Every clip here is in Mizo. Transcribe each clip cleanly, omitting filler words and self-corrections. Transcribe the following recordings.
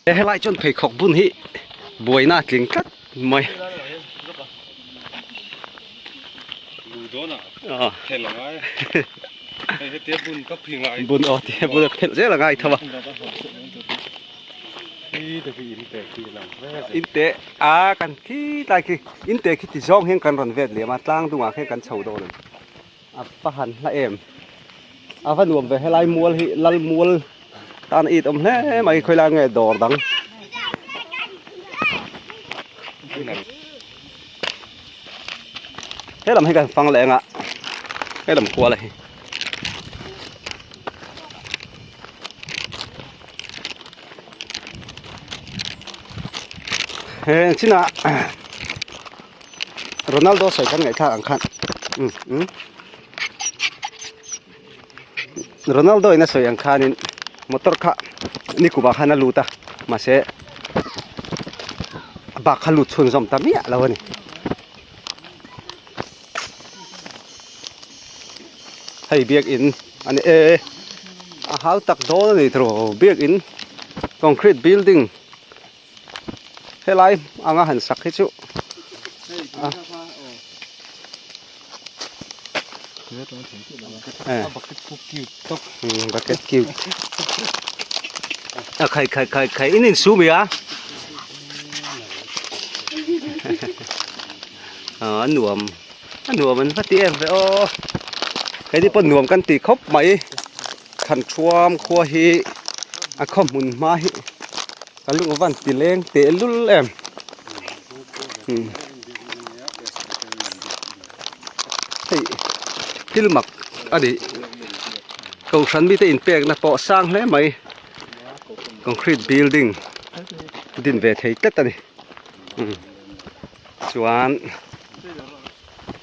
Helai chuan pheikhawk bun hi buaina a tling tlat mai. Bun aw tia bun a phelh zel a ngai tho a. In te a kan khi tlai khi in te khi ti zawng hian kan rawn vet liam a tlang dungah khian kan chho dawn a ni. A va han hla em a va nuam ve helai mual hi lal mual tan a it awm hle mai khawi lai nge dawr dang he lam hi kan fang leh anga he lam kual a hi he chinah Ronaldo sawi kan ngaihthlak ang khan um um Ronaldo in a sawi ang khanin motor kha nikum ah khan a lut a mahse a bak kha lut chhunzawm ta miah lo a ni. Hei biakin a ni e a hau tak dawn a ni tiraw biakin concrete building. Helai anga han sak hi chu bucket cute a khai khai khai khai in in su mi a a nuam a nuam an va ti em ve aw keini pawh nuam kan ti khawp mai Khan thuam khua hi a khaw hmun hma hi ka lung a van ti leng teh lul em hei thil mak a ni kohhran mite inpekna pawh sang hle mai concrete building din ve thei tlat a ni chuan.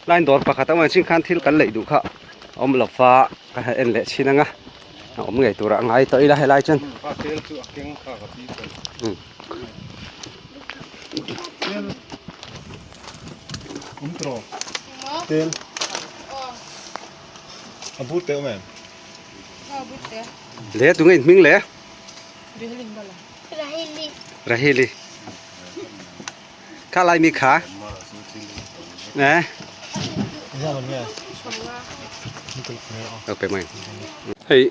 Line dawr pakhat a awm chin khan thil kan leih duh kha a awm lo va ka han en leh chhin anga a awm ngei turah a ngai tawh ila helai chuan le tunge in hming le Raheli. Kha lai mi kha nè ok mai hei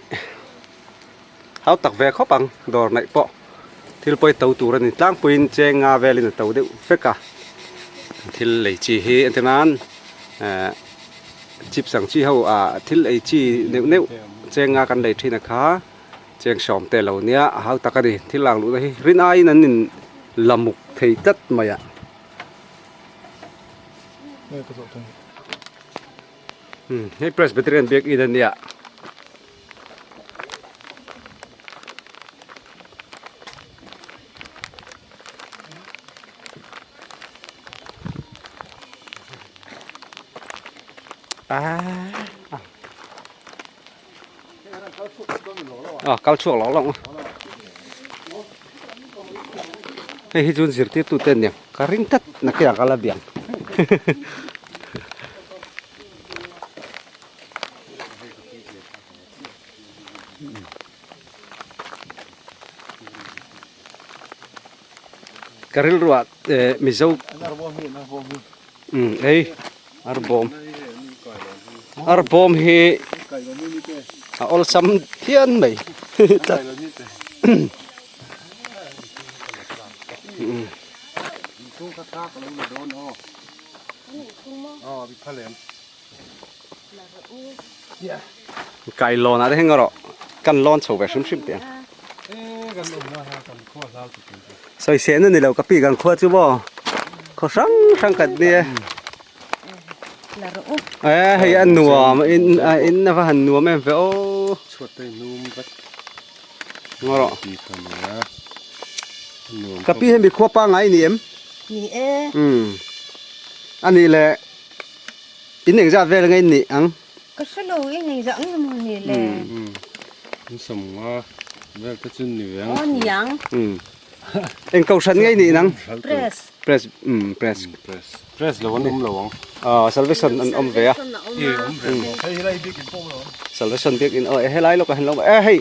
hau tak ve khawp ang dawr naih pawh thil pawi to tur a ni tlangpuiin chenga velin a to deuh vek a thil lei chi hi entir nan eh chips ang chi ho ah thil ei chi neuh neuh chenga kan lei thin a kha. Cheng sawm te lo nia a hau tak a ni thil lang luhna hi rin aiin an in la muk thei tlat mai a. Hei Presbyterian biakin a nia. Ah. A kal chhuak lo lo hei hi chuan zirtirtu te aniang ka ring tlat nakinah ka la biang ka rilruah eh mizo umm ei arbawm arbawm hi a awlsam phian mai kailawn ah te hian erawh kan lawn chho ve hrim hrim teh ang sawisehna ni lo ka pi kan khua chu maw khaw hrang hrang khat nia e hei a nuam in a in a va han nuam em ve aw ngaw rawh ka pi hemi khua pangai ni em ni e um a nih leh In engzat vel nge in nih ang? Ka hre lo, in engzah nge maw ni le? In sawmnga vel te chu ni ve ang. Aw ni ang. Eng kohhran nge i nih nang? Press. Press, umm press. Press. Press lo an awm lo ang. Aw salvation an awm ve a. Salvation a awm a. Awm ve maw. Hei helai biak in pawh awm lo ang. Salvation biak in aw helai lawkah hian lo awm a. E hei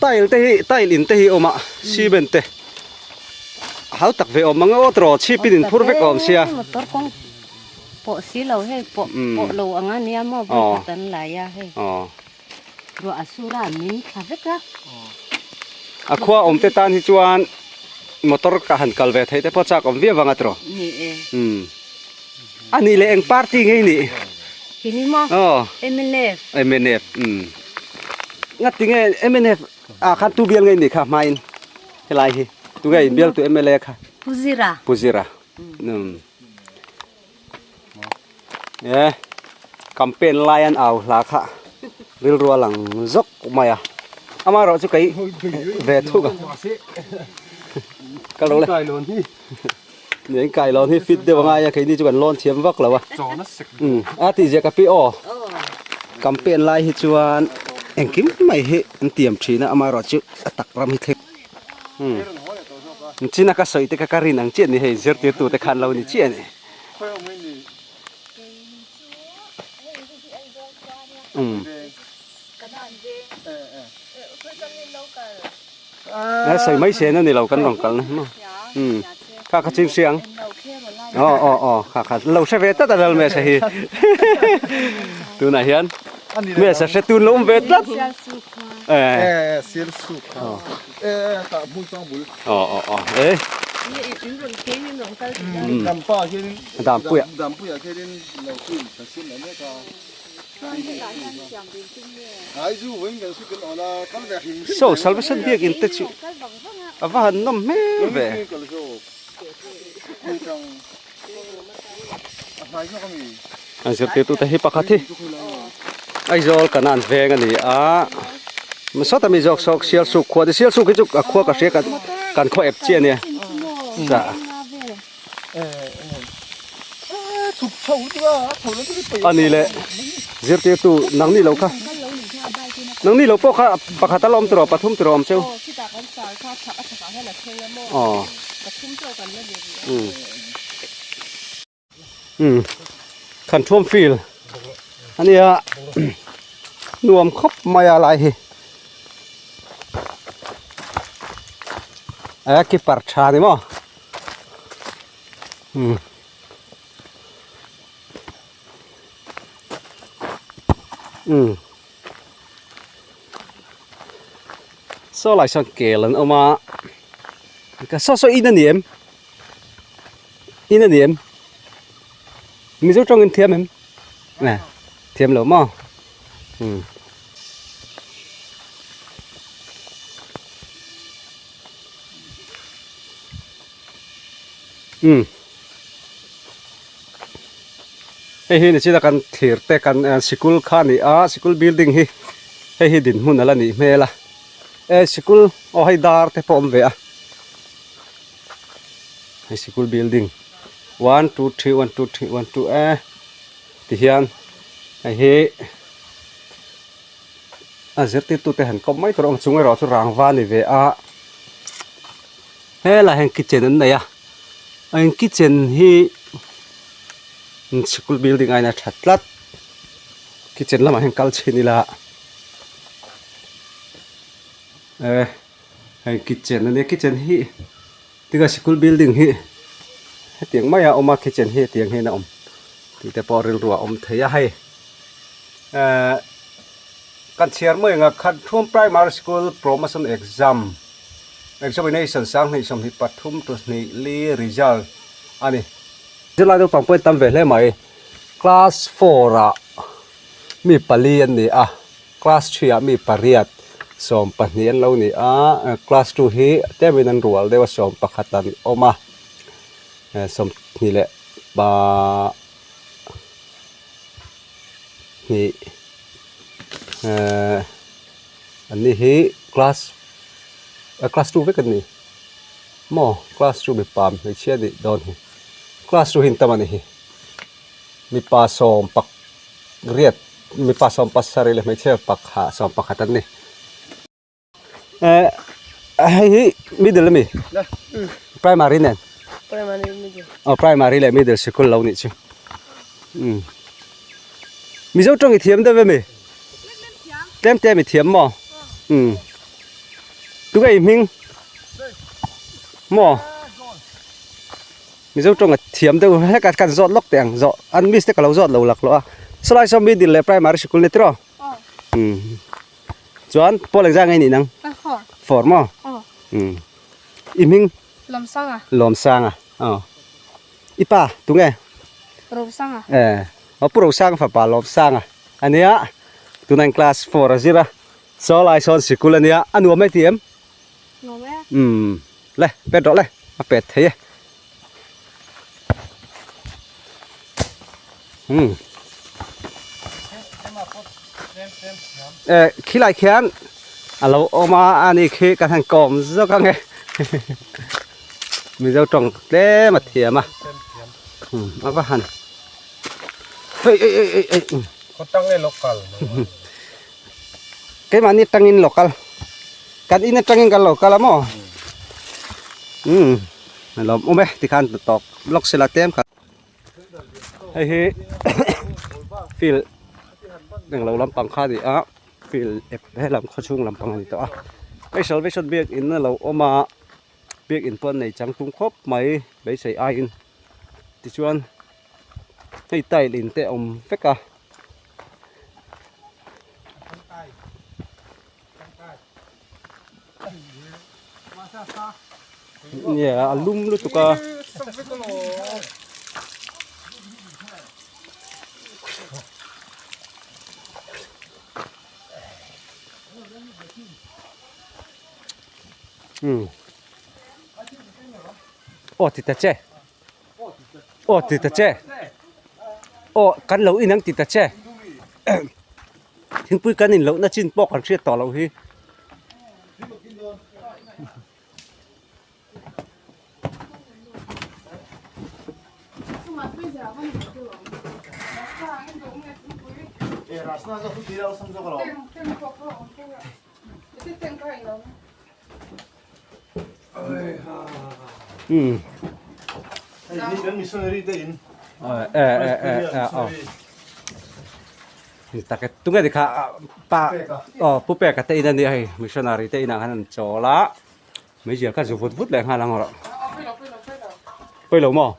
tile te hi tile in te hi a awm a, cement te. Hau tak ve awm ang aw tiraw chhip in inphur vek awm sia. Motor kawng pawh si lo hei pawh pawh lo ang a nia maw vawi khat an lai a hei. Ruah a sur a min thla vek a. A khua awm te tan hi chuan motor ka han kal ve theih te pawh chak awm viau ang a tiraw. Ni e. A nih leh eng party nge i nih? Kini maw? Mnf. Mnf. Ngati nge mnf ah khan tu bial nge i nih kha hmain? Helai hi tunge in bialtu mla kha? Pu Zira. Pu Zira. Um. E campaign lai an au hla kha rilru a lang zawk mai a. Ama erawh chu kei ve thuk a. Ka lo le. Ni an kai lawn hi fit deuh angai a keini chu kan lawn thiam vak lo a. Um a tih zia ka pi aw. Campaign lai hi chuan engkim mai hi an tiam thin a ama erawh chu a tak ram hi thleng um china ka sawi te kha ka rin ang chiah ni hei zirtirtu te khan lo ni chiah a ni um a sawi mai sen a ni lo kan rawn kalna hi maw um kha kha chin hriang aw aw aw kha kha lo hre ve tlat a lal mesa hi tunah hian mesa hre tun lo awm ve tlat. Eh sir su kha eh ta hmun sang bul aw aw aw eh dampa hian dampuia dampuia khian lo chu ka sim la mek a ai zu wing kan su kan ola kal ve hrim so salvation biak in te chu ava han nawm hmel ve An zirtirtute hi pakhat hi Aizawl Kanan veng a ni a sawta mi zawk sawk Sialsuk khua te Sialsuk hi chu a khua ka hria kan kan khaw ep chiah a nia a ni le zirtirtu nangni lo kha nangni lo pawh kha pakhat a la awm tiraw pathum tiraw awm cheu aw. Umm khan thuam fil ania nuam khawp mai a lai hi a keeper tha ni maw umm. Umm saw lai sawn kel an awm a saw saw in a ni em. In a ni em? Mizo tawng in thiam em? Nè, thiam lo maw? Um. Um. Hei hi ni china kan thlir te kan sikul kha a ni a, sikul building hi hei hi dinhmun a la nih hmel a. E sikul aw hei dar te pawh a awm ve a. Hei sikul building 1 2 3 1 2 3 1 2 e ti hian hei hi a zirtirtu te han kawp mai tur a awm chung erawh chu rangva a ni ve a helai hian kitchen an nei a an kitchen hi sikul building aiin a tha tlat kitchen lamah hian kal chhin ila e. Hei kitchen a nia kitchen hi tinge sikul building hi hetiang mai a awm a kitchen hi hetiang hian a awm tih te pawh rilru a awm thei a hei ehh kan chhiar mai ang a Khathuam primary school promotion exam examination 2023 to 24 result a ni. Zirlai naupang pawh hi tam ve hle mai class four ah mi pali an ni a. Class 3 ah mi pariat 12 an lo ni a, class 2 hi tlemin an rual deuh a 11 an awm a, 20 leh pa hnih ehh an ni hi class class 2 vek an ni maw class 2 mipa hmeichhia a nih dawn hi class 2 hi an tam a ni hi mipa sawm pak riat mipa 17 leh hmeichhia pakhat 11 an ni eh hei hi middle ami primary nen primary middle aw primary leh middle sikul lo nih chu um mizo tawng i thiam deuh emi tlem tlem i thiam maw um tunge i hming maw. Mizo tawng a thiam deuh hlek a kan zawt lawk teh ang zawh an miss te ka lo zawt lo lak lawh a sawlai saw middle leh primary sikul ni tiraw umm chuan pawl engzah nge nih nang four maw umm i hming Lawmsanga Lawmsanga aw i pa tunge Rosanga eh aw pu Rosanga fapa Lawmsanga ania tunah class four a zir a sawlai sawn sikul ania a nuam e ti em Nuam e umm le pet rawh le a pet thei e umm eh khilai khian a lo awm a ani khi kan han kawm zawk ang e mizo tawng tlem a thiam a umm a va han ei ei ei ei ei keimahni atangin local kan in atangin kan lo kal a maw umm a lawm awm e tikhan tawp lawk sela tlem kha hei hi field englo lampang kha a ni a field ep helam khawchhung lampang a ni tawh a hei salvation biakin a lo awm a biakin pawh an nei changtlung khawp mai beisei aiin tichuan hei tile in te a awm vek a. Nia a lum lutuk a. Um. Aw ti ta che. Aw ti ta che. Aw kan lo inang ti ta che. Thingpui kan in lohna chin pawh kan hriat tawh loh hi. Um. Eh eh eh eh aw. Tak e tunge ti kha pa aw pu peka te in a nia hei missionary te inah khan an chawl a meizial kha zu vut vut leh nghal ang rawh pawi lo maw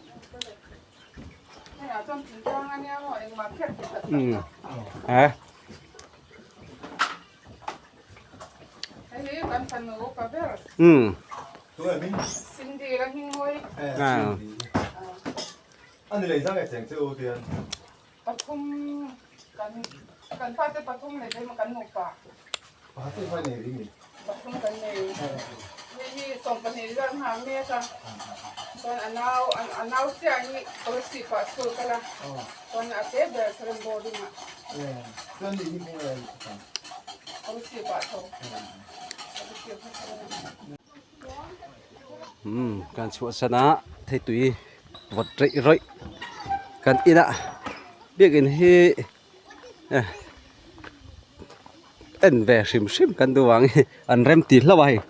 um eh um Pathum kan kan fate pathum leh keimah kan nupa. Pathum kan nei. Hei hi 12 zat hna mek a. Chuan a nau a nau chiah hi policy pah school kal a. Chuan a te ber saran boarding ah. Policy pah tho. Policy pah tho. Umm kan chhuahsan a theitui vawt reih rawih kan in a biakin hi eh en ve hrim hrim kan duh vang hi an rem ti hlauh a hei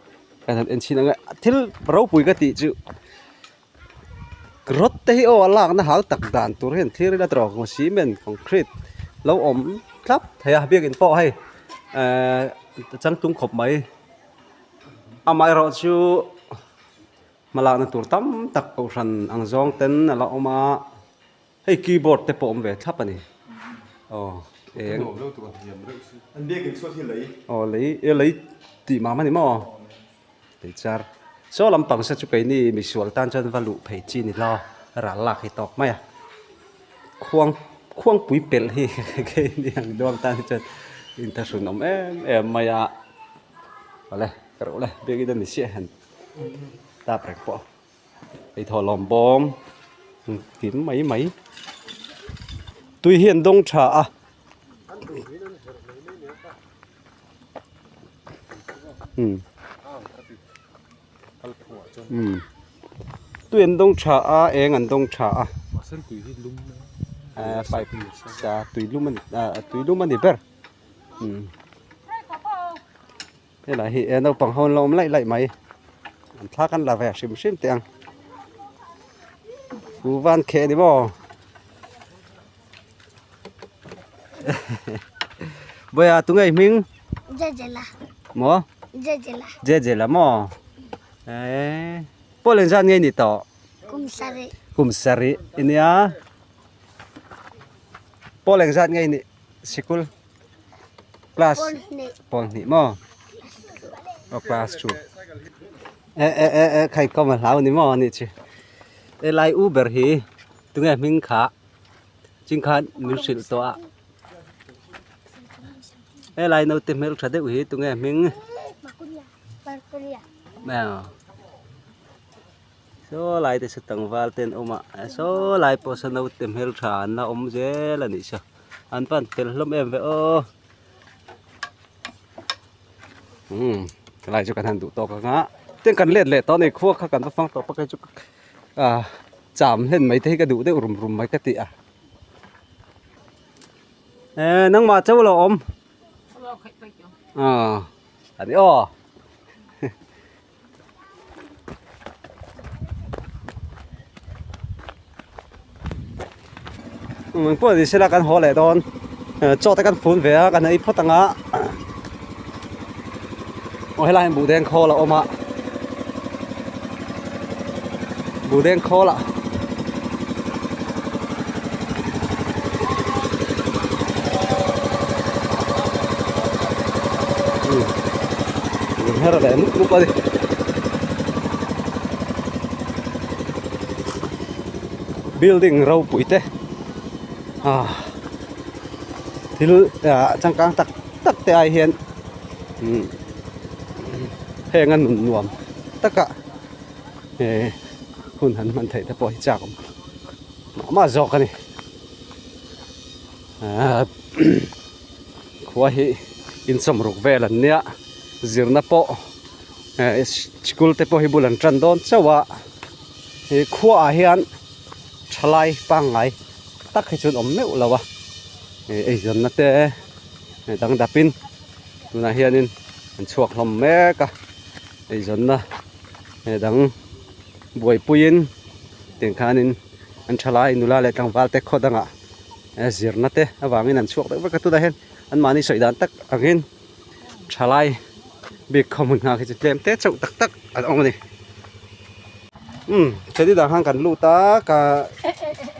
kan han en chhin ang e thil ropui ka tih chu rawt te hi aw a lakna hau tak dan tur hian thil ila tawh cement concrete lo awm thlap thei a biakin pawh hei ehh changtlung khawp mai. Amaherawhchu hmalakna tur tam tak kohhran ang zawng ten a la awm a, hei keyboard te pawh awm ve thlap a ni. Aw eng aw lei e lei tih mam a ni maw lei char saw lampang se chu keini misual tan chuan va luh phei chi ni lo ral lak hi tawk mai a khuang khuangpui pelh hi keini ang duang tan hi chuan inthlahrun awm em em mai a. Awle ka reuh le biakin a ni chiah han tap reng pawh ei thaw lawm bawm kim mai mai tui hi an dawng tha a um um tui an dawng tha a eng an dawng tha a eh pipe sa tui lum a ni ah tui lum a ni ber. Helai hi e naupang ho an lo awm laih laih mai an thla kan la ve hrim hrim teh ang u van kheh ni maw Bawiha tunge i hming Jejela maw Jejela Jejela maw eh pawl engzat nge ni tawh kum sarih. Kum sarih i nia. Pawl engzat nge i nih sikul class pawl hnih maw aw class two e e e e khai kawm a hlau ni maw anih chu helai u ber hi tunge hming kha chingkhan min hrilh tawh a helai naute hmeltha deuh hi tunge hming Saw lai te chu tlangval te an awm a saw lai pawh saw naute hmeltha an la awm zel a nih chu an pan fel hlawm em ve aw umm helai chu kan han duh tawk ang a tin kan let leh tawh a ni khua kha kan va fang tawh pakhat chu ah cham hlen mai te hi ka duh deuh rum rum mai ka ti a eh nangmah chauh lo awm ah a ni aw. Eng pawh ni sela kan haw leh dawn chaw te kan fun ve a kan ei phawt ang a aw helai hian buhdeng khawl a awm a buhdeng khawl ah her leh mup mup a ni building ropui te ah thil ah changkang tak tak te ai hian umm heng a nun nuam taka eh hun han hman theih te pawh hi chak awm mah mah zawk a ni ah khua hi inchawm ruk vel an nia zirna pawh eh school te pawh hi bul an tan dawn chauh a he khuaah hian thalai pangngai tak hi chuan awm meuh lo a eh eizawnna te dang dapin tunah hianin an chhuak hlawm mek a eizawnna dang buaipuiin tiang khanin an thalai nula leh tlangval te khaw dangah zirna te avangin an chhuak deuh vek a tunah hian anmahni sawi dan tak angin thalai bik khaw hmun nghak hi chu tlem te chauh tak tak an awm a ni umm chutih dan khan kan lut a ka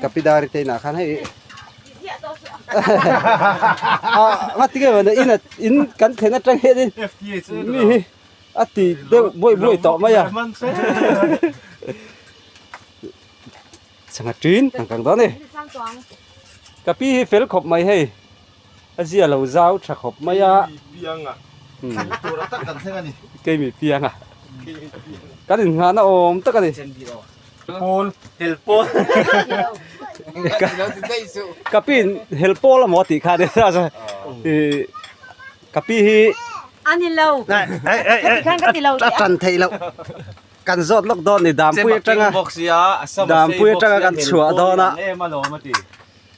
ka pi dari te inah khan hei ah ngatinge mawni in in kan thlen atang hianin mi hi a ti deuh buai buai tawh mai a Sangha ṭin ang kang dawn e. Ka pi hi fel khawp mai hei. A zia lo zau tha khawp mai a. Keimi pianga. Kan inngahna awm tak a ni. Ka pi in hel pawl amaw tih kha nia. Ka pi hi. A ni lo. A ṭan theih loh. Kan zawt lawk dawn ni Dampui atanga Dampui atanga kan chhuah dawn a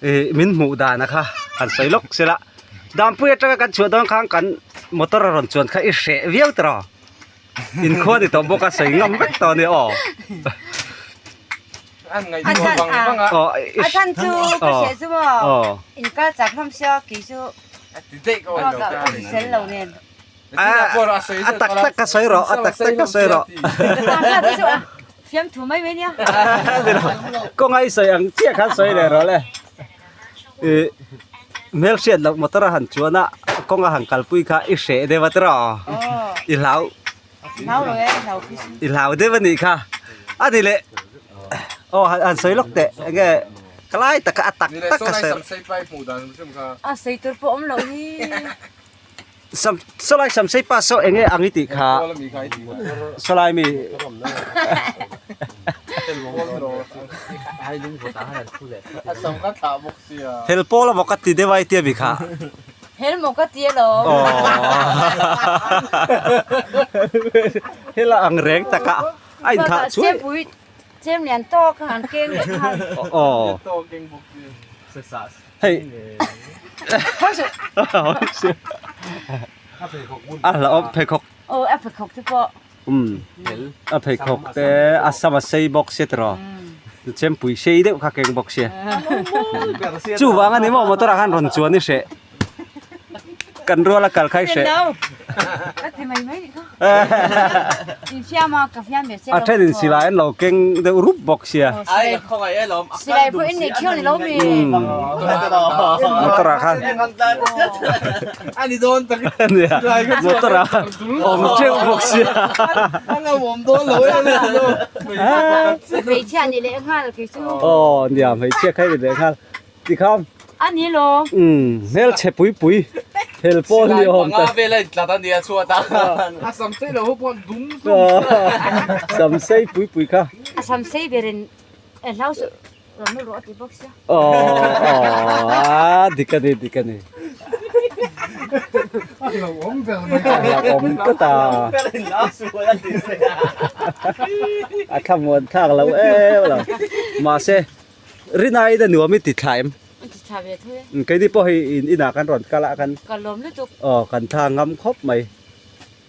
ih min hmuh dan a kha kan sawi lawk sela Dampui atanga kan chhuah dawn khan kan motor a rawn chuan kha i hreh viau tawh rawh inkhua ni tawh bawk a sawi ngam vek tawh a ni aw. A chhan chu ka hreh chu maw inkal chak hlawm sia kei chu ka hrisel lo nen. A tak tak ka sawi rawh, a tak tak ka sawi rawh. Fiamthu mai mai nia. Kawnga i sawi ang chiah khan sawi leh rawh le. I hmel hriat loh motor a han chuan a, kawnga han kalpui kha i hreh deuh a tiraw? I hlau. Hlau lo e, hlau khi chu. I hlau deuh a nih kha. A ni leh, aw han sawi lawk teh, enge ka lai taka a tak tak ka sawi rawh. A sawi tur pawh awm loh hi. Sam sawlai samsei pa saw enge ang i tih kha sawlai mi hel pawl amaw ka ti deuh a i tia mi kha hel maw ka ti alawm hela ang reng taka a inthah chuai chem lian tawk a han keng leh nghal aw hei a hlauhawm pheikhawk aw a pheikhawk te pawh um a pheikhawk te a sam a sei bawk sia tiraw chempui sei deuh kha keng bawk sia chuvang a ni maw motor ah khan rawn chuan i hreh. Kan rual a kal khai hreh. Ka ti mai mai nih kha. In fiam a, ka fiam ve che lo. A then in silai an lo keng deuh rup bawk sia. Ai ka khawngaih e lawm. Silai pawh in nei thiau ni lo mi. Motor ah khan. Ani dawn tak. Nia. Motor ah awm teuh bawk sia. Ang a awm dawn lo e. Hmeichhia ni leh nghal kei chu. Aw nia hmeichhia kha i ni leh nghal. Tikham. A ni lo. Umm hmelchhe pui pui hel pawl ni awm ta. Silai panga vel a intlat a nia chhuat a. A sam sei lo ho pawh dum dum. Sam sei pui pui kha. A sam sei berin e hlau suh rawn lu rawh a ti bawk sia. Aw aw a dik a ni dik a ni. A hlauhawm ber mai. A hlauhawm tlat a. A thlamuan thlak lo em lo. Mahse Rinai a nuam i ti thla em? An ti thla ve tho e. Keini pawh hei in inah kan rawn kal a kan. Ka lawm lutuk. Aw kan tha ngam khawp mai.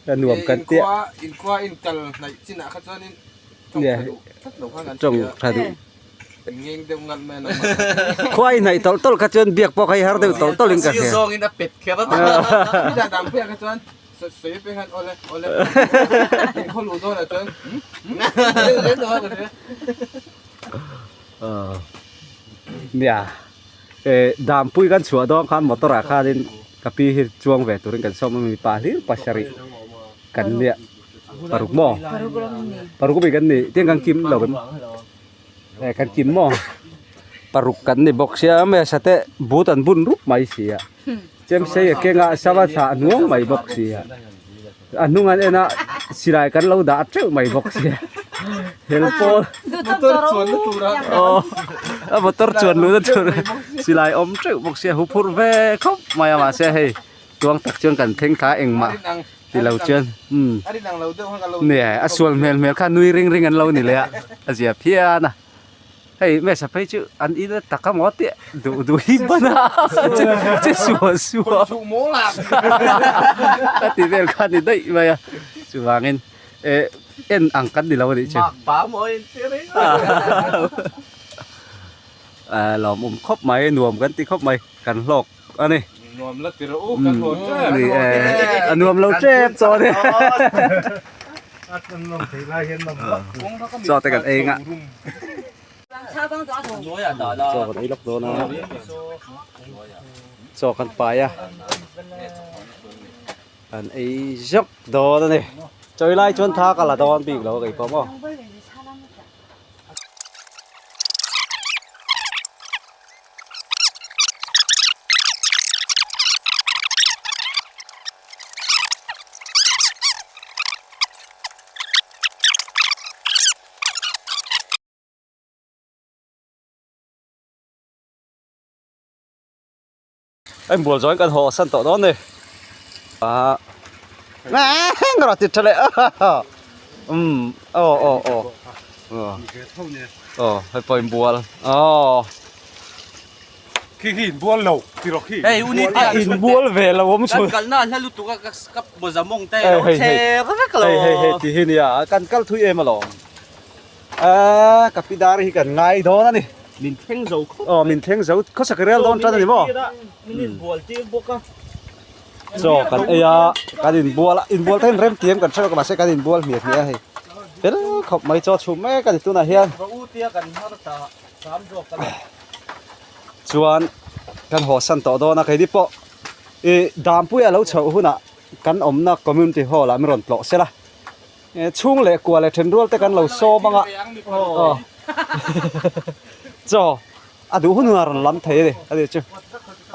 Ka nuam kan tia. Inkhua in kal hnaih chinah kha chuanin tawng tha duh tlat lo khan an Tawng tha duh. Ngeng deuh ngalh mai an awm a. Khua i hnaih tawlh tawlh kha chuan biak pawh kha i har deuh tawlh tawlh in ka hria. Sir zawngin a pet kher a. Midang dang phei ah kha chuan sawi pek khan awle awle inkhua luh dawnah chuan deuh deuh a ka hria. Nia Dampui kan chhuah dawn khan motor ah khanin ka pi hi chuang ve turin kan sawm a mipa hlir pasarih kan nia paruk maw paruk ami kan ni tiang kan kim lo em kan kim maw paruk kan ni bawk sia hmeichhe te but an bun rup mai si a chemsei a keng a sava thlah a hnuang mai bawk si a. A hnung an en a silai kan lo dah teuh mai bawk sia hel pawl motor chuan na tur a aw a motor chuan luh na tur silai awm teuh bawk sia hu phurh ve khawp mai a mahse hei tuang tak chuan kan thleng thla engmah ti lo chuan umm nia a sual hmel hmel kha nui ring ring an lo ni leh a a zia phian a. Hei hmeichhe phei chu an in a tak a maw tih duh duh hi ban a che suah suah a ti vel kha a ni daih mai a chuvangin eh en ang kan ni lo a nih chu ah lawmawm khawp mai nuam kan ti khawp mai kan hlawk a ni nuam la ti rawh u kan haw tep ni e a nuam lo tep chaw ni chaw te kan ei nga chaw kan ei lawk dawn a chaw kan pai a kan ei zawk dawn a ni chawi lai chuan tha ka la dawn bik lo kei pawh maw. Anh bual zawin kan haw san tawh dawn ni ah rawh ti tha leh um aw aw aw aw hei pawh inbual aw khi khi inbual lo ti rawh khi hei u ni te a inbual ve lo awm kan kalna a hla lutuk a ka mawza mawng te lo thler vek lo hei hei hei ti hi nia kan kal thui em alawm a ka pi dar hi kan ngai dawn a ni Min thleng zo khawp. Aw min thleng zo khawsak rel dawn tan a ni maw? Min inbual tir bawk a. Chaw kan ei a, kan inbual a, inbual te hian rem tiam kan hre lo mahse kan inbual hmiah hmiah a hei. Fel khawp mai chaw chhum mek a ni tunah hian. Va u tia kan har ta sam zawk a ni. Chuan kan haw san tawh dawn a keini pawh i Dampuia lo chhoh hunah kan awmna community hall ah min rawn tlawh sela. Chhung leh kua leh then rual te kan lo sawm anga aw chaw a duh hun hun a rawn lam thei a ni a ni chu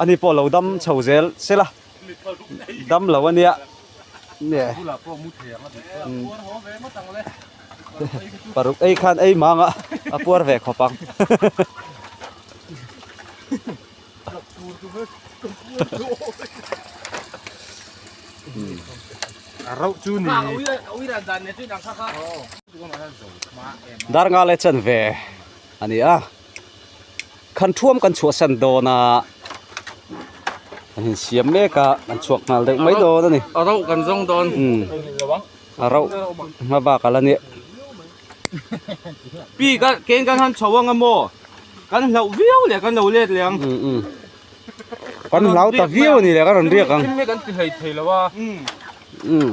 ani pawh lo dam chho zel sela dam lo ania nge paruk ei khan ei mang a a puar ve khawp ang. Dar nga leh chan ve a ni a khan thuam kan chhuahsan dawn a an insiam mek a an chhuak nghal deuh mai dawn a ni a rauh kan zawng dawn a rauh hma bak a la nia pi ka keng kan han chho anga maw kan hlauh viau leh kan lo let leh ang. Kan hlau ta viau a ni le ka rawn riak ang. Thil hi kan ti hlei thei lo a. Umm.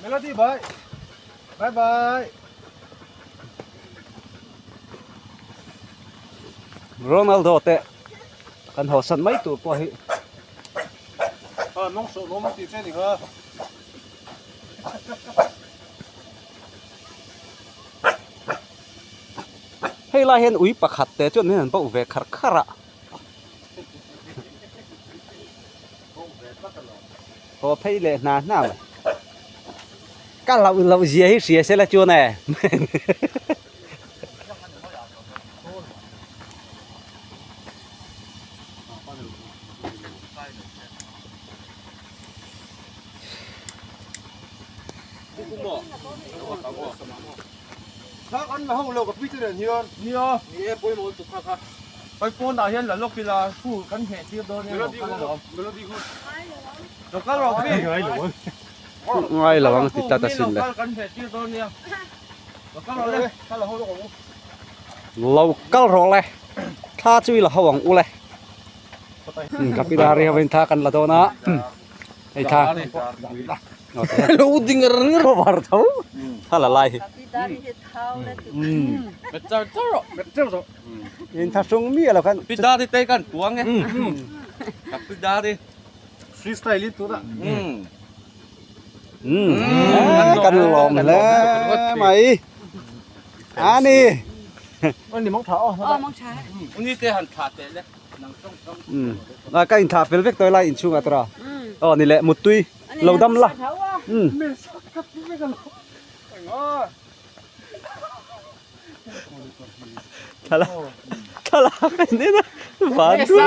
Melody bye. Bye bye. Ronaldo te kan haw san mai tur pawh hi. A nong sawh lawm a tih che ni kha. Hei lai hian ui pakhat te chuan min han bauh ve khar khar a. Haw phei leh hna hna mai. Ka loh loh zia hi hria se la chuan e. Thak an la ho lo ka pi te nen hian. Nia. Ni e pawimawh lutuk kha kha. Hei pawnah hian la lawk ila fu kan hneh tir dawn emaw kal alawm. Melody hu. Lo kal rawh pi. Ngai lo ang. Ngai lo ang ti tlat asin le. Lo kal kan hneh tir dawn nia. Lo kal rawh le. Kal la ho lawk ang u. Lo kal rawh le. Thla chu i la ho ang u le. Kapidari hovin thla kan la dawn a. Hei thla. Lo ding ar ngar. Ko var tho. Thla la lai hi. Bet char char rawh. Bet char rawh. In tha hrung mi alo khan. Pidari te kan tuang e. Kapidari. Freestyle in tuna. Kan lawm hle mai. Ani. Ani mong tha aw. Aw mong tha. Ni te han tha teh le. À ka in thah fel vek tawh lai inchhungah tawh a aw ni leh muttui lo dam la umm thlalak thlalak a ni a van tur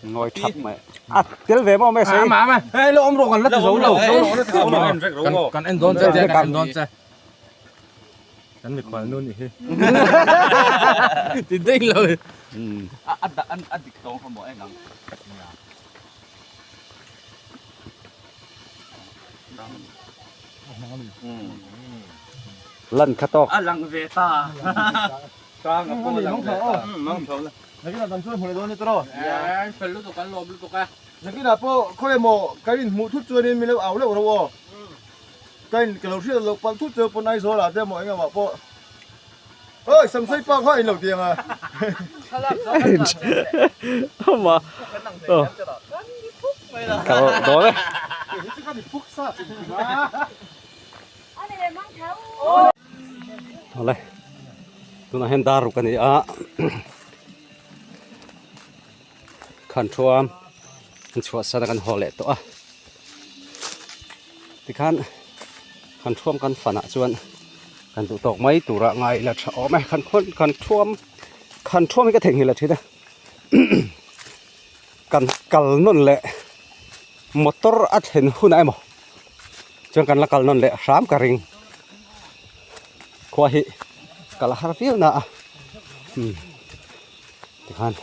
ngawi thap mai a tel ve maw mai sei hei lo awm rawh kan la ti zo lo kan en dawn che kan en dawn che Kan mikhual nu nih hi. Ti ding lo. A a a dik tawng kha maw eng ang. Lan kha tawk. A lang ve ta. Tang a pawh lang ve ta. Mang tho la. Nakinah kan chuan hmu leh dawn ni tawh. Fel lutuk kan lawm lutuk a. Nakinah pawh khawi emaw kan inhmuh thut chuanin min lo au leuh reuh aw. Ka in ka lo hriat loh palh thut chu pawn Aizawl ah te emaw eng emaw pawh Oi Samsei pa kha in lo ti ang a. Ama oh ka lo dawn e. Awle tunah hian dar ruk a ni a khan thuam an chhuahsan a kan haw leh tawh a tikhan kan thuam kan fan ah chuan kan duh tawk mai tura ngai ila tha awm e kan khawn kan thuam kan thuam hi ka theihnghilh a thin a kan kal nawn leh motor a thlen hunah emaw chuan kan la kal nawn leh hram ka ring khua hi kal a har viau na a umm. Tikhan